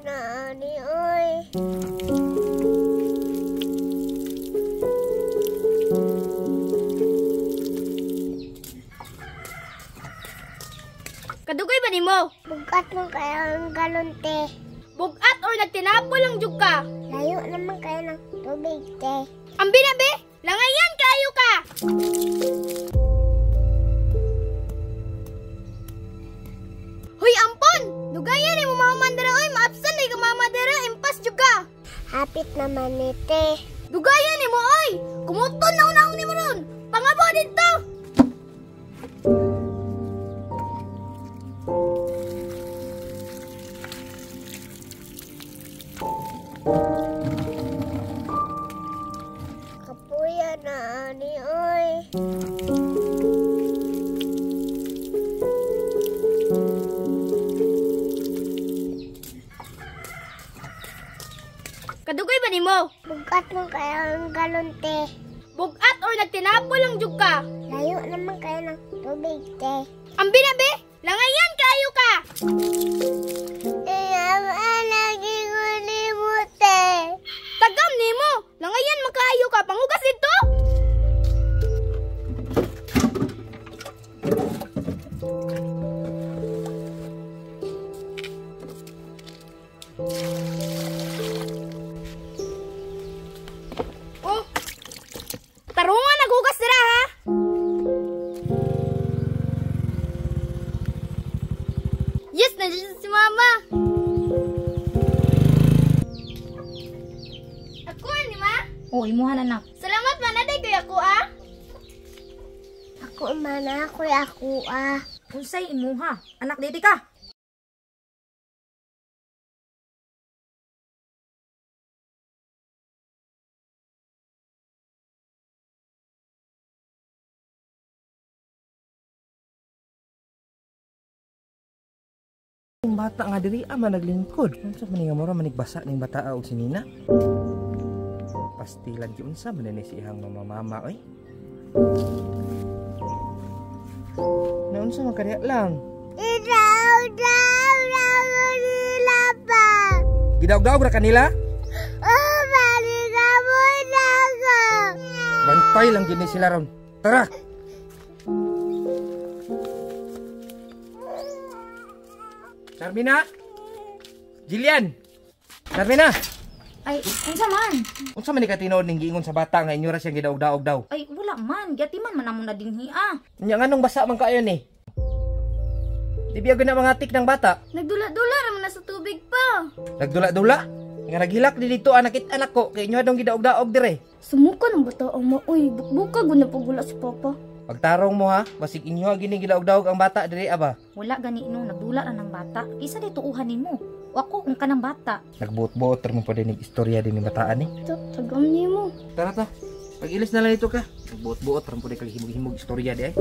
na ani oy. Kadugay ba nimo? Bugat mo kayo ang galon, te. Bugat or nagtinapo lang jud ka? Layo naman kayo ng tubig, te. Ang binabi, langayan kayo ka. Hoy ampon, dugayan ni mo mama dira oy, maabsan na ka mama dira, impas jud ka. Hapit naman ni te. Dugayan ni mo oy, kumuton na unahon nimo ron. Pangabo didto. Kapuya na ani oy. Kadugay ba nimo? Bugat mo kayo ang galon, te. Bugat or nagtinapo lang jud ka? Layo naman kayo ng tubig, te. Ang binabi, langayan kayo ka. Lagi ko nimo, te. Tagam nimo, langayan makaayo ka, panghugas dito. Oh, tarungan naghugas dira ha. Yes, nandiyan si mama. Ako ni ma. Oh, imuha na nak. Salamat ma, naday kuya ko ah. Ako man ako ako ah. Unsay imuha? Anak dili ka. Ang bata nga diri ama naglingkod. Unsa man nga mura manigbasa ning bata og si Nina? Pastilan gyud unsa man ni si ihang mama oy. Naunsa man kadiha lang? Idaw-daw na nila pa. Gidaog-daog ra kanila? Oh, baligamoy na ako. Bantay lang gini sila ron. Tara. Charmina? Jillian? Charmina? Ay, unsa man? Unsa man ni ka tinuod ning giingon sa bata nga inyo ra siyang gidaog-daog daw? Ay, wala man. Giatiman man namo na dinhi ah. Nya nganong basa man kaayo ni? Di biya na mga tik ng bata. Nagdula-dula ra man na sa tubig pa. Nagdula-dula? Nga naghilak di dito anak anak ko kay inyo adong gidaog-daog dire. Sumuka ng bata ang maoy, bukbuka gud na pagula si papa. Pagtarong mo ha, basig inyo gini gidaog-daog ang bata dire aba. Wala gani no, nagdula ra ng bata. Isa di tuuhan nimo. O ako kung kanang bata. Nagbuot-buot ra mo pa din istorya din ni bataan ni. Tagam nimo. Tara ta. Pag-ilis na lang ito ka. Nagbuot-buot ra mo pa din himog-himog istorya di ay.